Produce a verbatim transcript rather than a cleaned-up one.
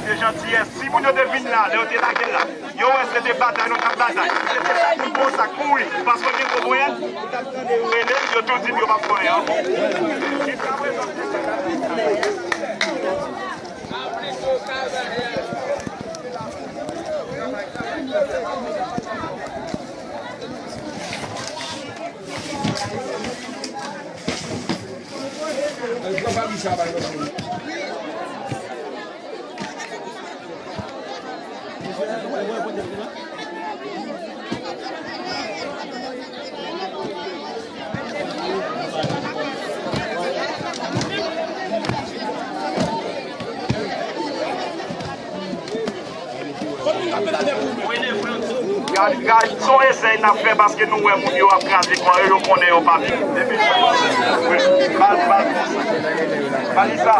Se jantiyès. Si moun yo te vin la, lè yo te lage l la, yo wè se te batay nou t ap batay. Se te sak pou bon, sak pou wi. Paske gen gwo mwayen, yo tou di m yo p ap fè anyen. Jiskaprezan. Gad, gad, se yon esèy n ap fè paske nou wè moun yo ap kraze kò yo, yo konnen yo p ap viv. Depi bal, bal, bal sa.